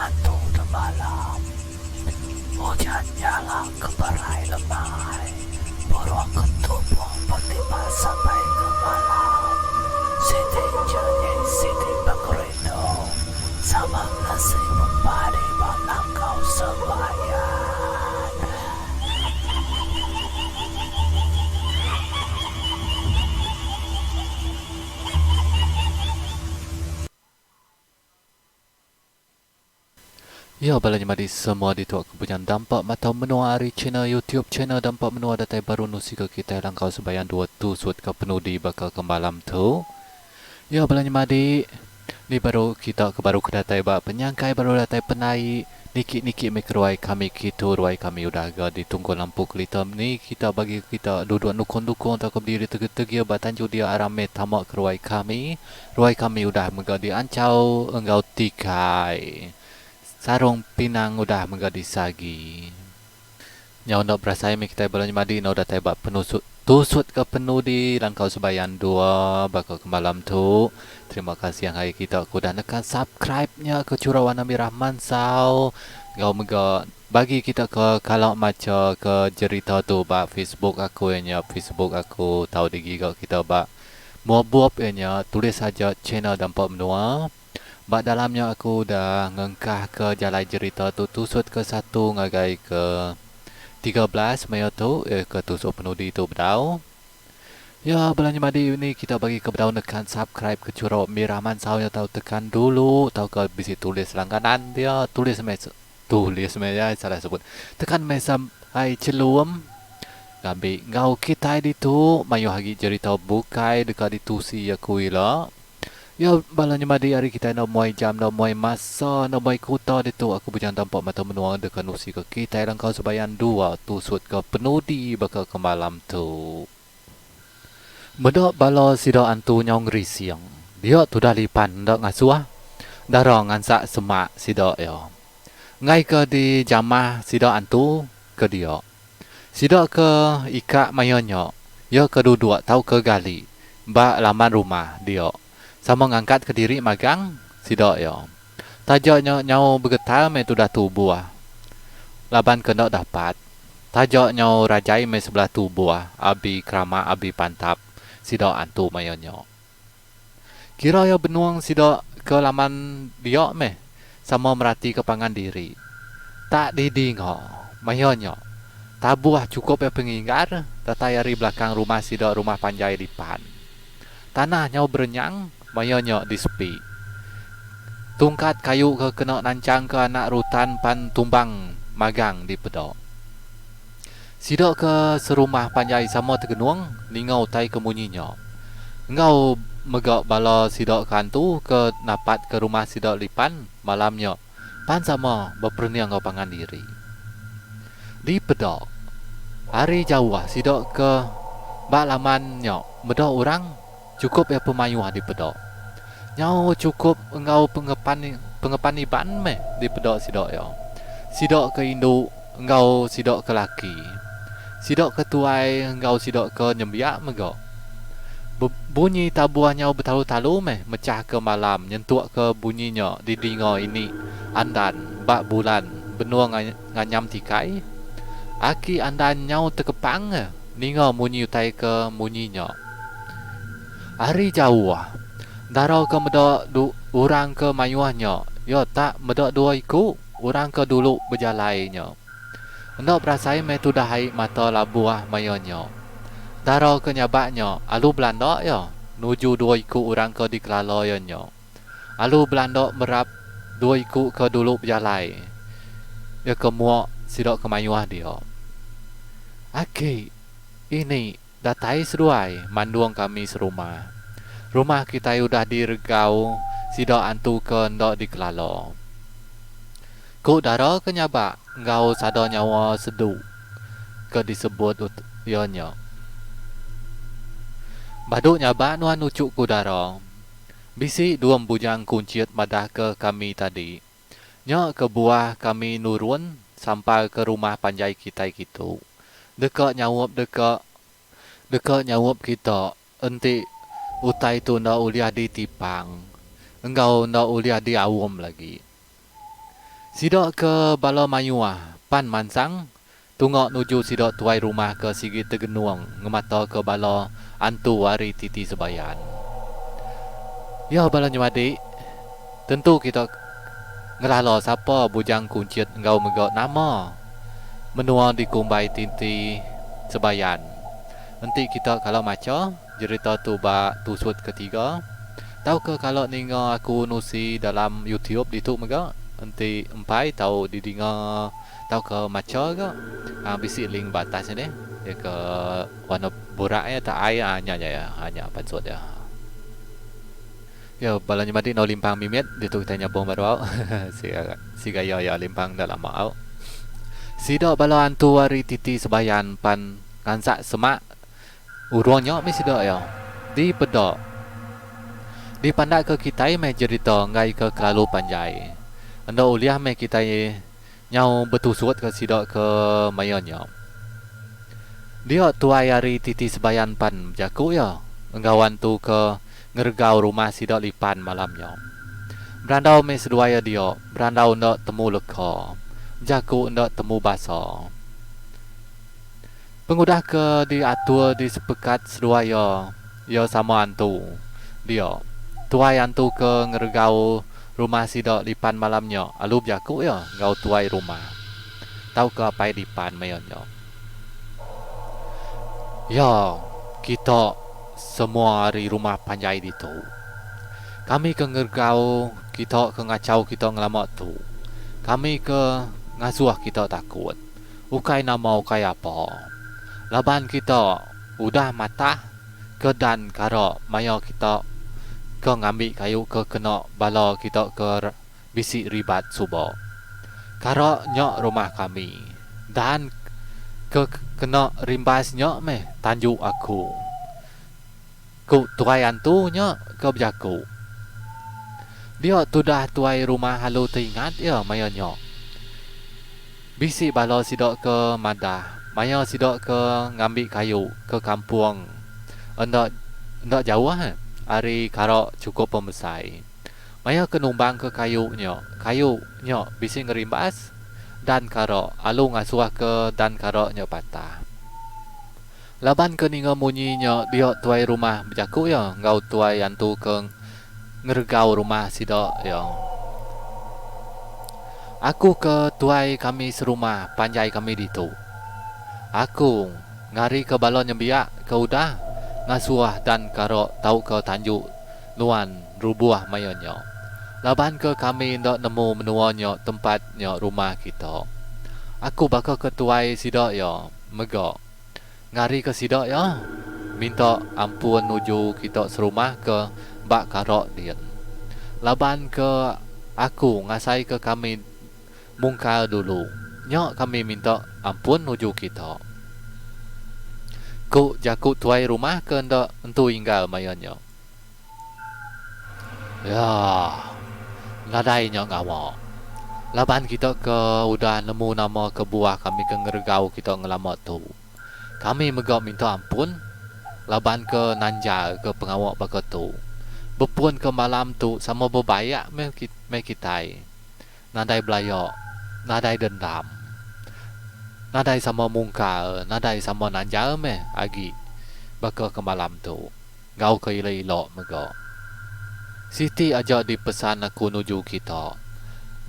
antu demalam. Ujan nyala keberai lemai, burung ketupung betipas sampai ke malam. Siti nyanyi siti pengerindu, sama ngesi bepadi ba langkau sebayan. Ya bala nyemadi semua ditu aku punya dampa matau menua ari channel youtube channel dampa menua datai baru nusi ke kitai langkau sebayan dua tusut ke penudi baka ke malam tu. Ya bala nyemadi ni baru kita ke baru ke datai ba penyangkai baru datai penai niki niki meh ke ruai kami kitu ruai kami udah ga ditunggu lampu kelita ni kita bagi kita duduk nukung dukung tauka bediri tegi tegi ba tanju dia aram meh tama ke ruai kami. Ruai kami udah mega dianchau enggau tikai. Sarung pinang udah mega disagi. Nyau enda berasai mih kitai bala nyemadi enggau datai ba penusut tusut ke penudi langkau sebayan dua baka ke malam tu. Terima kasih ngagai kita ke udah nekan subscribe nya ke chura warna mirah mansau enggau mega bagi kita ke kala macha ke jerita tu ba Facebook aku iya nya Facebook aku tau digiga kita ba Mua bup iya nya tulis aja channel Dampa Menua. Ba dalam nya aku udah ngengkahka jalai jerita tu tusut ke satu ngagai ke 13 maya tu iya ke tusut penudi tu bedau. Ya bala nyemadi ni kita bagi ke bedau nekan subscribe ke chura mirah mansau nya tau tekan dulu tauka bisi tulis langganan dia tulis meh Tulis meh iya salah sebut. Tekan meh sampai chelum ngambi enggau kitai ditu mayuh agi jerita bukai deka ditusi aku ila. Ya bala nyemadi ari kitai enda muai jam enda muai masa enda muai kuta ditu aku bejang tampak mata menua deka nusi ke kitai langkau sebayan dua tusut ke penudi baka ke malam tu. Meda bala sida antu nyau ngerising, dia tudah lipan enda ngasuh dara ngansak semak sida iya. Enggai ke dijamah sida antu ke dia. Sida ke ikak maya nya, iya ke duduk tauka gali ba laman rumah dia sama ngangkatka diri magang sida iya. Taja nya nyau begetar meh tudah tubuh laban ke enda dapat. Taja nyau rajai meh sebelah tubuh abi keramak abi pantap sida antu maya nya. Kira iya benung sida ke laman dia meh sama meratika pangan diri. Tak didinga maya nya tabuh chukup iya penginggar datai ari belakang rumah sida rumah panjai lipan. Tanah nyau berenyang maya nya disepi. Tungkat kayu ke kena nanchangka anak rutan pan tumbang magang dipeda. Sida ke serumah panjai sama tegenung ninga utai ke munyi nya. Enggau mega bala sida ke antu ke napatka rumah sida lipan malam nya pan sama beperening enggau pangan diri. Dipeda, ari jauh sida ke ba laman nya meda orang chukup iya pemayuh dipeda. Nyau chukup enggau pengepan pengepan Iban meh dipeda sida iya. Sida ke indu enggau sida ke laki. Sida ke tuai enggau sida ke nyembiak mega. Bunyi tabuh nyau betalu-talu meh mechahka malam nyentukka bunyi nya didinga ini Andan ba bulan benung nganyam tikai. Aki Andan nyau tekepang ninga munyi utai ke munyi nya. Ari jauh, dara ke meda orang ke mayuh nya iya tak meda dua iku orang ke dulu bejalai nya. Enda berasai meh tudah ai mata labuh maya nya. Dara ke nyabak nya alu belanda iya nuju dua iku orang ke dikelala iya nya. Alu belanda merap dua iku ke dulu bejalai iya ke mua sida ke mayuh dia. Aki, ini datai seduai mandung kami serumah. Rumah kitai udah diregau sida antu ke enda dikelala. Ku dara ke nyabak enggau sada nyawa sedu ke disebut iya nya. Badu nyabak nuan uchu ku dara. Bisi dua embujang kunchit madahka kami tadi. Nya kebuah kami nurun sampal ke rumah panjai kitai kitu. Deka nyaup deka deka nyaup kita Enti utai tu enda ulih ditipang enggau enda ulih diaum lagi. Sida ke bala mayuh pan mansang tunga nuju sida tuai rumah ke sigi tegenung ngemataka bala antu ari titi sebayan. Ya bala nyemadi, tentu kita ngelala sapa Bujang Kunchit enggau mega nama menua dikumbai Titi Sebayan. Enti kita kala macha jerita tu ba tusut ketiga tauka kala ninga aku nusi dalam YouTube ditu mega enti empai tau didinga tauka macha ga aaa bisi link ba atas nya deh iya ke warna burak iya ta ai nya nya iya nya pansut iya. Iya bala nyemadi enggau limpang mimit ditu kitai nyabung baru au siga iya iya limpang enda lama au. Sida bala antu ari titi sebayan pan ngansak semak Urung nya mih sida iya. Dipeda. Dipandakka kitai meh jerita enggaika kelalu panjai. Enda ulih meh kitai nyau betusutka sida ke maya nya. Dia tuai ari titi sebayan pan bejaku iya enggau antu ke ngeregau rumah sida lipan malam nya. Berandau meh seduai iya dia, berandau enda temu leka, bejaku enda temu basa. Pengudah ke diatur disepekat seduai iya, iya sama antu. Dia, tuai antu ke ngeregau rumah sida lipan malam nya alu bejaku iya enggau tuai rumah tauka apai lipan maya nya. Iya, kita semua ari rumah panjai ditu. Kami ke ngeregau kita ke ngachau kita ngelama tu. Kami ke ngasuh kita takut. Ukai nama ukai apa. Laban kita udah matah ke dan kara maya kita ke ngambi kayu ke kena bala kita ke bisi ribat suba. Kara nya rumah kami. Dan ke kena rimbas nya meh tanju aku. Ku tuai antu nya ke bejaku. Dia tudah tuai rumah alu teingat iya maya nya. Bisi bala sida ke madah maya sida ke ngambi kayu ke kampung enda enda jauh ari kara chukup pemesai. Maya ke numbang ke kayu nya, kayu nya bisi ngerimbas dan kara alu ngasuh ke dan kara nya patah. Laban ke ninga munyi nya dia tuai rumah bejaku iya enggau tuai antu ke ngeregau rumah sida iya. Aku ke tuai kami serumah panjai kami ditu. Aku ngarika bala nyembiak ke udah ngasuh dan kara tauka tanju nuan rubuh maya nya. Laban ke kami enda nemu menua nya tempat nya rumah kita. Aku baka ke tuai sida iya mega. Ngarika sida iya, minta ampun nuju kita serumah ke ba Karok din. Laban ke aku ngasaika kami mungkal dulu, nya kami minta ampun nuju kita. Ku jaku tuai rumah ke enda entu inggar maya nya. Ya. Nadai nya ngawa. Laban kita ke udah nemu nama kebuah kami ke ngeregau kita ngelama tu. Kami mega minta ampun laban ke nanjar ke pengawa baka tu. Bepun ke malam tu sama bebayak meh meh kitai. Nadai belaya, nadai dendam. Nadai sama mungkar, nadai sama nanjar meh agi baka ke malam tu. Enggau ke ila-ila mega. Siti aja dipesan aku nuju kita.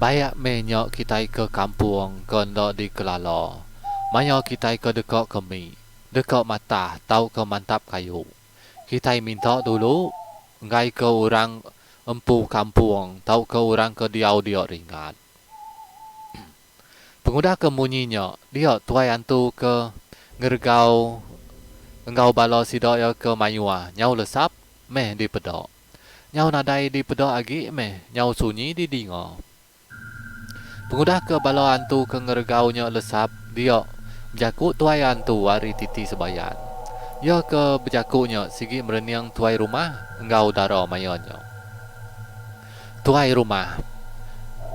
Bayak meh nya kitai ke kampung ke enda dikelala. Maya kitai ke deka kemi, deka matah tauka mantap kayu. Kitai minta dulu enggai ke orang empu kampung tauka orang ke diau dia ringat. Pengudah ke munyi nya, dia tuai antu ke ngeregau enggau bala sida iya ke mayuh nyau lesap meh dipeda. Nyau nadai dipeda agi meh nyau sunyi didinga. Pengudah ke bala antu ke ngeregau nya lesap dia bejaku tuai antu ari titi sebayan. Iya ke bejaku nya sigi merening tuai rumah enggau dara maya nya. Tuai rumah,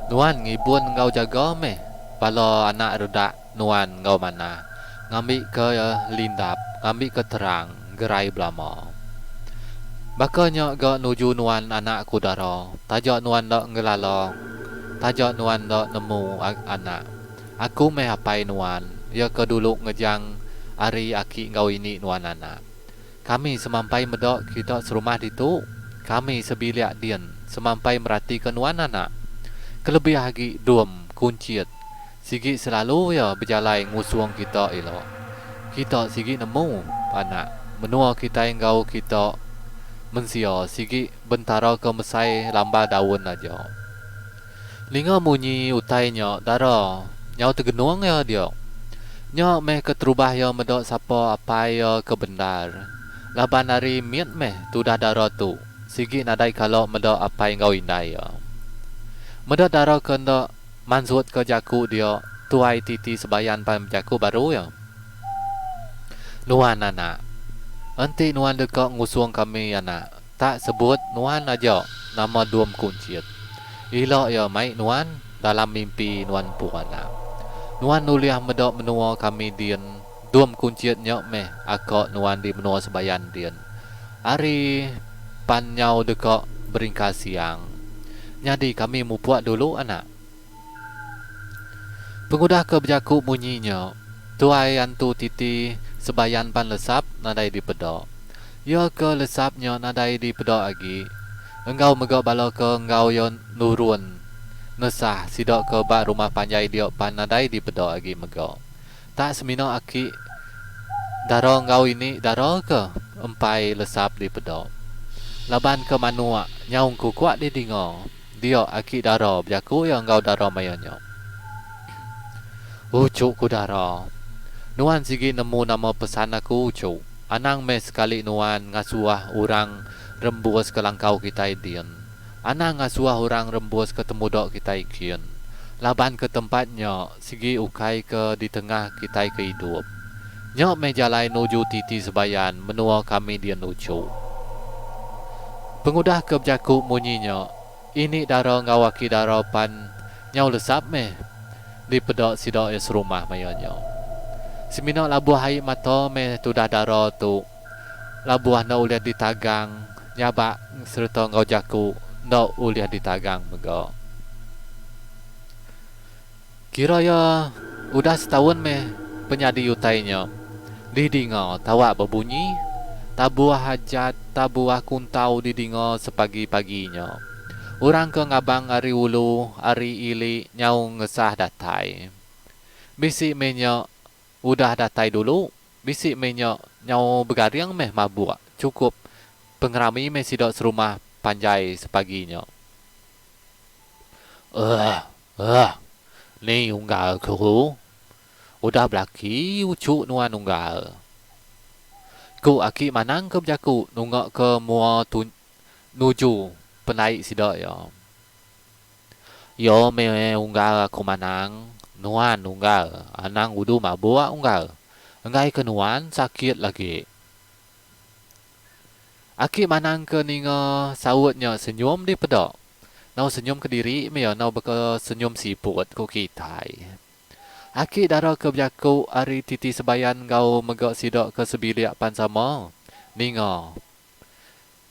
nuan ngibun enggau jaga meh bala anak redak nuan enggau manah, ngambika lindap, ngambika terang, gerai belama. Baka nya ga nuju nuan anak ku dara, taja nuan enda ngelala Taja nuan enda nemu anak. Aku meh apai nuan, iya ke dulu ngejang ari aki enggau ini nuan anak. Kami semampai meda kita serumah ditu, kami sebilik din semampai meratika nuan anak. Kelebih agi Dum, Kunchit, sigi selalu iya bejalai ngusung kita ila. Kita sigi nemu, anak, menua kitai enggau kita mensia sigi bentara ke mesai lambar daun aja. Ninga munyi utai nya dara nyau tegenung iya dia. Nya meh keterubah iya meda sapa apai iya ke bendar. Laban ari mit meh tudah dara tu sigi nadai kala meda apai enggau indai iya. Meda dara ke enda mansutka jaku dia tuai titi sebayan pan bejaku baru iya. Nuan anak. Enti nuan deka ngusung kami anak. Tak sebut nuan aja nama Dum Kunchit. Ila iya mai nuan dalam mimpi nuan empu anak. Nuan ulih meda menua kami din, Dum Kunchit nya meh aka nuan di menua Sebayan din. Hari pan nyau deka beringkas siang. Nyadi kami mupuk dulu anak. Pengudah ke bejaku munyi nya, tuai antu titi sebayan pan lesap nadai dipeda. Iya ke lesap nya nadai dipeda agi, enggau mega bala ke enggau iya nurun nesah sida ke ba rumah panjai dia pan nadai dipeda agi mega. Tak semina aki dara enggau ini dara ke empai lesap dipeda. Laban ke manuk nyau engkukuk didinga. Dia aki dara bejaku iya enggau dara maya nya. Uchu ku dara. Nuan sigi nemu nama pesan aku uchu. Anang meh sekali nuan ngasuh orang rembus ke langkau kitai din. Anang ngasuh orang rembus ke temuda kitai kin. Laban ke tempat nya sigi ukai ke ditengah kitai ke idup. Nya meh jalai nuju titi sebayan menua kami din uchu. Pengudah ke bejaku munyi nya, ini dara enggau aki dara pan nyau lesap meh dipeda sida iya serumah maya nya. Semina labuh ai mata meh tudah dara tu labuh enda ulih ditagang nyabak sereta enggau jaku enda ulih ditagang mega. Kira iya udah setaun meh penyadi utai nya didinga tawak bebunyi, tabuh ajat tabuh kuntau didinga sepagi-pagi nya. Orang ke ngabang ari ulu ari ili nyau ngesah datai. Bisi meh nya udah datai dulu, bisi meh nya nyau begaring meh mabuk chukup pengerami meh sida serumah panjai sepagi nya. Ugh. Ugh. Ni unggal ku. Udah belaki uchu nuan unggal. Ku aki manang ke bejaku nunga ke mua tu nuju penai sida iya. Iya meh unggal aku manang, nuan unggal anang udu mabuk unggal. Enggai ke nuan sakit lagi. Aki manang ke ninga saut nya senyum dipeda. Nau senyum kediri meh iya nau baka senyum siput ku kitai. Aki dara ke bejaku ari titi sebayan enggau mega sida ke sebilik pan sama ninga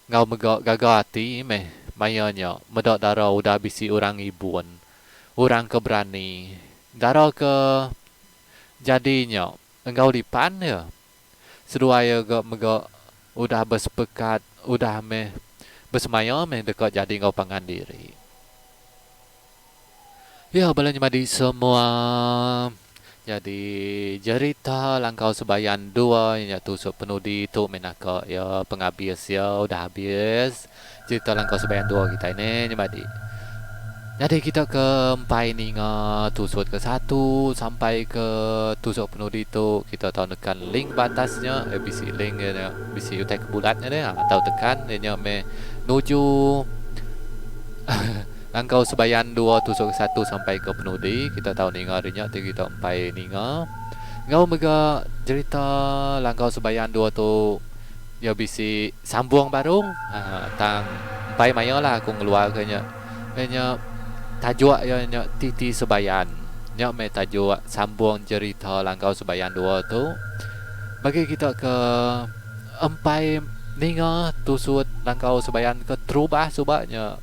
enggau mega gaga ati meh maya nya meda dara udah bisi orang ngibun orang ke berani dara ke jadi nya enggau lipan iya. Seduai iya ga mega udah besepekat udah meh besemaya meh deka jadi enggau pangan diri. Iya bala nyemadi semua nyadi jerita Langkau Sebayan dua iya nya tusuk penudi tu meh naka iya pengabis iya udah abis. Cerita Langkau Sebayan dua kitai ne nyemadi. Nyadi kita ke empai ninga tusut ke satu sampai ke tusut penudi tu kita tau nekan link ba atas nya eh bisi link iya nya bisi utai ke bulat nya deh tau tekan iya nya meh nuju Langkau Sebayan dua tusut ke satu sampai ke penudi kita tau ninga ari nya ti kita empai ninga. Enggau mega jerita Langkau Sebayan dua tu iya bisi Sambung baru tang empai maya lah aku ngeluarka nya. Iya nya tajuk iya nya Titi Sebayan. Nya meh tajuk sambung jerita Langkau Sebayan dua tu. Bagi kita ke empai ninga tusut Langkau Sebayan ke terubah suba nya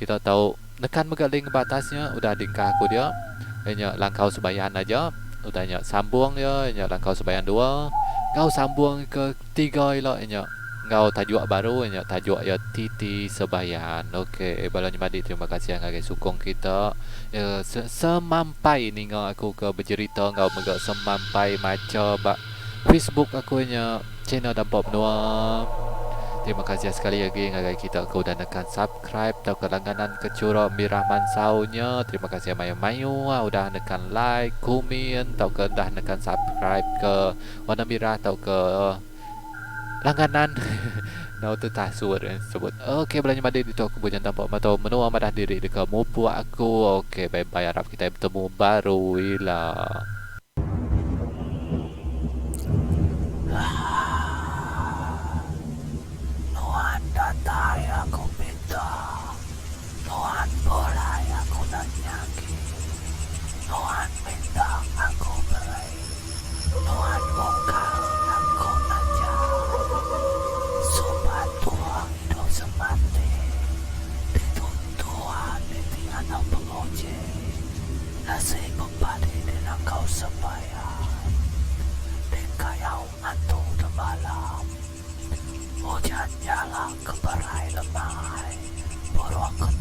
kita tau. Nekan mega link ba atas nya udah dingkah aku dia. Iya nya Langkau Sebayan aja. Udah nya sambung iya nya Langkau Sebayan dua enggau sambung ke tiga ila iya nya enggau tajuk baru iya nya tajuk iya Titi Sebayan. Ok bala nyemadi terima kasih ngagai sukung kita. Iya semampai ninga aku ke bejerita enggau mega semampai macha ba Facebook aku nya channel Dampa Menua. Terima kasih sekali agi ngagai kita ke udah nekan subscribe tauka langganan ke chura mirah mansau nya. Terima kasih mayuh-mayuh udah nekan like, komen tauka udah nekan subscribe ke warna mirah tauka langganan. Enggau tu tasur sebut. Ok bala nyemadi ditu aku Bujang Tampa Matau Menua madah diri deka mupuk aku. Ok bye bye arap kitai betemu baru ila. Nuan datai aku pinta, Nuan pulai aku nanya agi, Nuan minta aku beri, Nuan mungkal aku naja. Suba tua ngidup semati, Ditu tua niti anau penguji. Nasi bepadi di langkau sembahyang Di kayau antu demalam Ujan nyala keberai lemai Burung ketu.